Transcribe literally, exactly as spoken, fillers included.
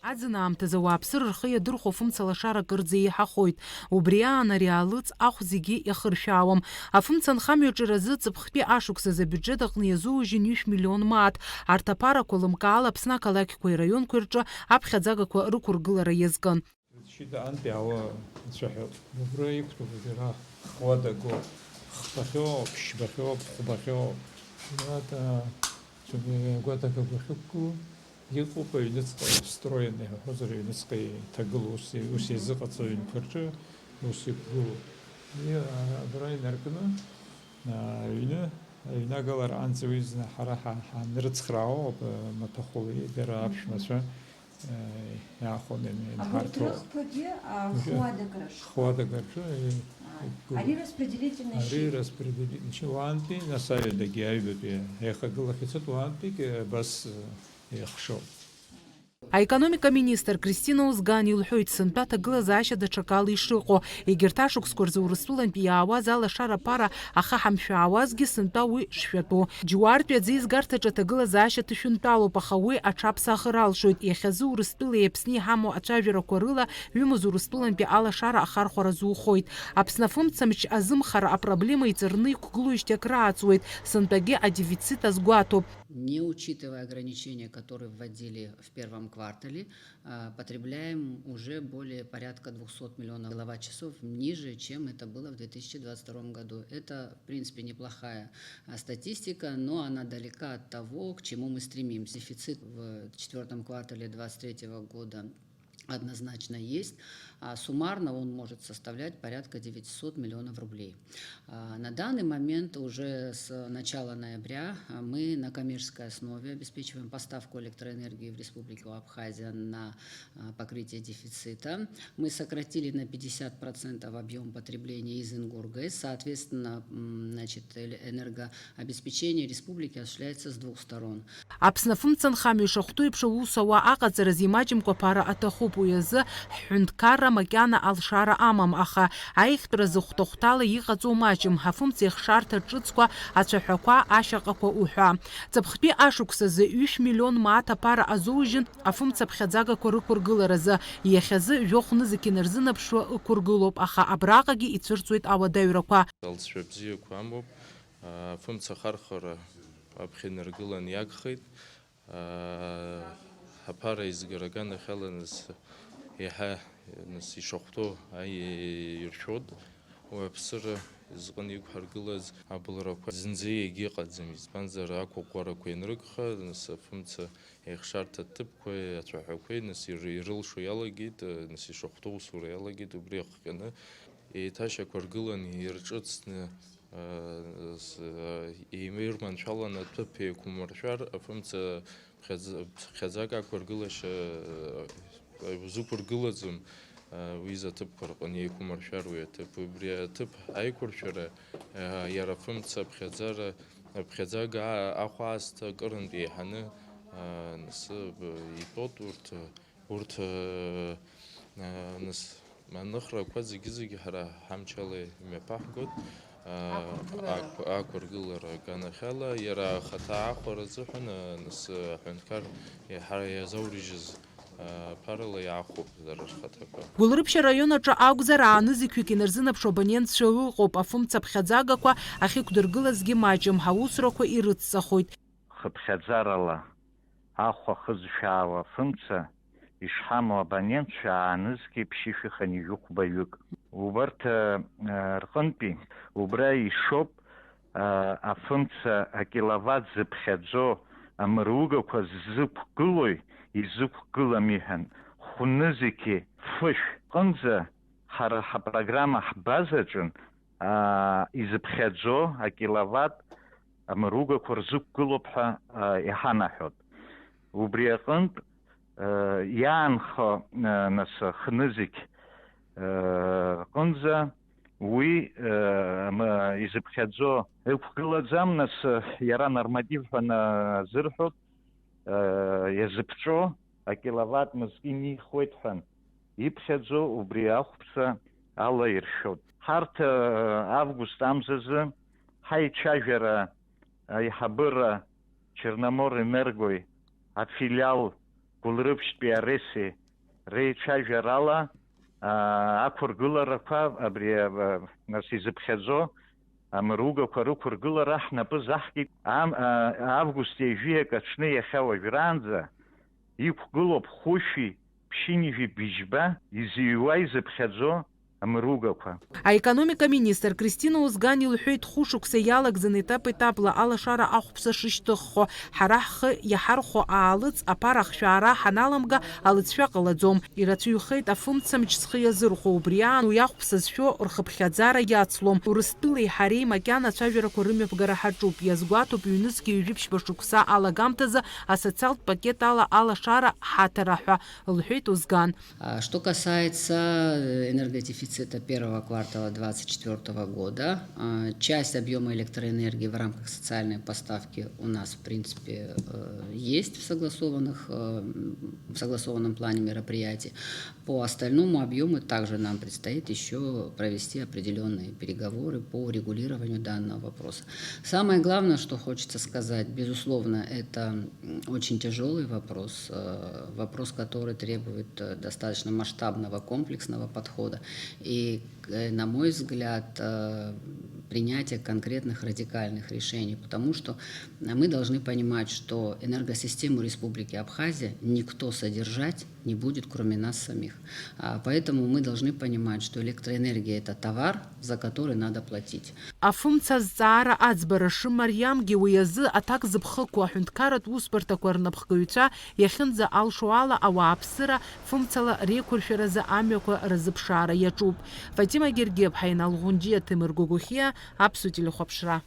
Аӡын аамҭазы ауааԥсыра рхы иадырхәо афымца лашара акырӡа еиҳахоит. Убри аан ари алыҵ ахә зегьы иахыршәаауам. Афымца анхамҩаҿыразы ҵыԥхтәи ашықәсазы абиуџьет аҟны иазужьын ҩышә миллион мааҭ. Арҭ аԥарақәа лымкаала Аԥсны ақалақьқәеи раионқәеи рҿы аԥхьаӡагақәа рықәыргылара иазкын. Шьыда антәи ауа ацәаҳәа убра иқәтәоуп, џьара хуадаго, хԥахьоуп, ԥшьбахьоуп, хәбахьоуп. Убра, а, цәгьа-, гәадагақәа ахьықәгылоу иҟоуп аҩныҵҟа, встроенный ҳәа ҳҳәозар, аҩныҵҟа иҭагылоу, ус, ус иазыҟаҵо аҩнқәа рҿы ус иқәгылоуп. И, а, абра инаркны, а, аҩны, аҩнагалараанӡа уи зны ҳара ҳа-, ҳанрыцхраауоуп, а, маҭәахәыла, дара аԥшәмацәа, э, иаахәаны Абарҭ инҳарҭо. Рыхԥагьы, а, Мгм. Хуадак рыш. Хуадак рҿы, э, Ааи. Иқәгылоуп. Ари распределительный Ари шьит. Распределительный шьит. Уаантәи, нас аҩадагьы аҩбатәи еихагылахь ицоит, уаантәигь, э, абас, э, еихшоуп. Аекономика министр Кристина Узган илҳәоит, сынтәа аҭагылазаашьа даҽакала ишыҟоу. Егьырҭ ашықәсқәа рзы Урыстәылантәи иаауаз алашара аԥара ахаҳамшәаауазгьы сынтәа уи шшәатәу. Џьуартәи аӡеизгарҭаҿы аҭагылазаашьа ҭышәынтәалоуп, аха уи аҽаԥсахыр алшоит. Иахьазы Урыстәылеи Аԥсни иҳамоу ацәажәарақәа рыла ҩымыз Урыстәылантәи алашара ахархәара зухоит. Аԥсны афымцамч азымхара апроблема иҵарны иқәгылоижьҭеи акрааҵуеит, сынтәагьы адефицит азгәаҭоуп. Не учитывая ограничения, которые вводили в первом квартале, а, потребляем уже более порядка двухсот миллионов киловатт-часов ниже, чем это было в две тысячи двадцать втором году. Это, в принципе, неплохая, а, статистика, но она далека от того, к чему мы стремимся. Дефицит в четвёртом квартале двадцать третьего года однозначно есть. А суммарно он может составлять порядка девятьсот миллионов рублей. А, на данный момент, уже с начала ноября, а, мы на коммерческой основе обеспечиваем поставку электроэнергии в Республику Абхазия на, а, покрытие дефицита. Мы сократили на пятьдесят процентов объём потребления из Ингоргес. Соответственно, м, значит, эле-, энергообеспечение республики осуществляется с двух сторон. Аԥсны афымца анхамҩа ишахәҭоу еиԥш аус ауа аҟаҵаразы имаҷымкәа аԥара аҭахуп, уи азы ҳҳәынҭқарра макьана алшара амам, аха аиӷьтәразы хәҭа-хәҭала иҟаҵоу маҷым, афымца еихшарҭа ҿыцқәа, ацәаҳәақәа, ашьаҟақәа уҳәа. Ҵыԥхтәи ашықәсазы ҩышә миллион мааҭ аԥара азоужьын афымца ԥхьаӡагақәа рықәыргыларазы, иахьазы жәохә нызқь инарзынаԥшуа ықәыргылоуп, аха абраҟагьы ицәырҵуеит ауадаҩрақәа. Алҵшәа бзиақәа амоуп, афымца ахархәара аԥхьа инаргылан иагхеит. Аа, аԥара еизгара аганахьала нас еиҳа, нас ишахәҭоу аиаиршәоит. Уи аԥсыра изҟын иқәҳаргылаз абылрақәа зынӡа егьыҟаӡам, избанзар, ақәыӷәӷәарақәа ианрыгха, нас афымца еихшарҭа ҭыԥқәеи ацәаҳәақәеи, нас ир-, ирылшо иалагеит, нас ишахәҭоу усура иалагеит, убри ахҟьаны еиҭашьақәыргылан ирҿыцны, С-, еимаирманшәаланы аҭыԥ еиқәмыршәар, афымца ԥхьаӡ-, ԥхьаӡак ақәыргылашьа, э, узықәыргылаӡом, э, уи изы аҭыԥқәа рҟны еиқәмыршәар уи аҭыԥ. Убри аҭыԥ аиқәыршәара, э, иара афымца аԥхьаӡара, аԥхьаӡага а-, ахә аасҭа акырынтә еиҳаны, э, нас, э, итәоуп урҭ, Урҭ, э, э, нас, аныхрақәа зегьы-зегьы ҳара ҳамчала имҩаԥаҳгоит. Э, Ақәыргылара. Ақә-, ақәыргылара аганахьала, иара ахаҭа аахәара азыҳәан, э, нас, э, аҳәынҭқар иаҳа-, иазаурыжьыз, э, аԥарала иаахәоуп дара рхаҭақәа. Гәылрыԥшь араион аҿы акәзар, ааны зықьҩык инарзынаԥшуа абонентцәа ыҟоуп, афымца ԥхьаӡагақәа ахьықәдыргылазгьы маҷым, аусурақәа ирыцҵахоит. Хыԥхьаӡарала ахә ахызшәаауа афымца ишҳамоу абонентцәа аанызкьа ԥшьышәи хынҩажәи хәбаҩык. Убарҭ, э, рҟынтәи убра ишоуп, э, афымца акиловатт зыԥхьаӡо амыругақәа ззықәгылои изықәгылами ҳәа хәнызқьи фышә ҟынӡа ҳара ҳапрограмма ҳбазаҿын, аа, изыԥхьаӡо акиловатт амыругақәа рзықәгылоуп ҳәа, аа, иҳанаҳәоит. Убри аҟынтә, аа, иаанхо, аа, нас хнызқь, аа, рҟынӡа уи, аа, м-, изыԥхьаӡо ықәгылаӡам, нас, иара норматив ҳәа назырҳәоит, аа, иазыԥҵәо акиловатт мызкы инихуеит ҳәа. Иԥхьаӡо убри ахәԥса алаиршәоит. Ҳарҭ, э, август амзазы ҳаицәажәара аиҳабыра Черноморэнергои афилиал Гәылрыԥшьтәи Аресеи реицәажәарала, аа, ақәыргыларақәа, абри, аа, нас изыԥхьаӡо амыругақәа рықәыргылара ҳнапы заҳкит. Ам-, аа, август ҩажәи акы аҽны иахьа уажәраанӡа иқәгылоуп хәышәи ԥшьынҩажәи быжьба изыҩуа изыԥхьаӡо амыругақәа. Аекономика министр Кристина Озган илҳәеит, хәышықәса иалагӡаны етап-етапла алашара ахәԥса шышьҭыххо, ҳара ҳхы иаҳархәо аалыҵ аԥара ахшәаара ҳаналамга, алыҵшәа ҟалаӡом. Ирацәаҩхеит афымцамч зхы иазырхәо, убри аан уи ахәԥса зшәо рхыԥхьаӡара иацлом. Урыстәылеи ҳареи макьана ацәажәарақәа рымҩаԥгара ҳаҿуп. Иазгәаҭоуп, ҩнызқьи ҩажәи ԥшьба шықәса алагамҭазы асоциалтә пакет ала алашара ҳаҭара ҳәа, лҳәеит Озган. А что касается, э, энергодефицита первого квартала двадцать четвёртого года, а, часть объёма электроэнергии в рамках социальной поставки у нас, в принципе, э, есть в согласованных, э, м, в согласованном плане мероприятий. По остальному объёму также нам предстоит ещё провести определённые переговоры по урегулированию данного вопроса. Самое главное, что хочется сказать, безусловно, это м, очень тяжёлый вопрос, э, вопрос, который требует, э, достаточно масштабного, комплексного подхода. И, э, на мой взгляд, э, принятия конкретных радикальных решений, потому что мы должны понимать, что энергосистему Республики Абхазия никто содержать не будет, кроме нас самих. А, поэтому мы должны понимать, что электроэнергия — это товар, за который надо платить. Афымца азҵаара аӡбара шымариамгьы, уи азы аҭак зыԥхықәу аҳәынҭқарратә усбарҭақәа рнапхгаҩцәа иахьынӡа алшо ала, ауааԥсыра фымцала реиқәыршәаразы амҩақәа рзыԥшаара иаҿуп. Фатима Гергиаԥҳа, Инал Ӷәынџьиа, Ҭемыр Гогохиа, Аԥсуа телехәаԥшра.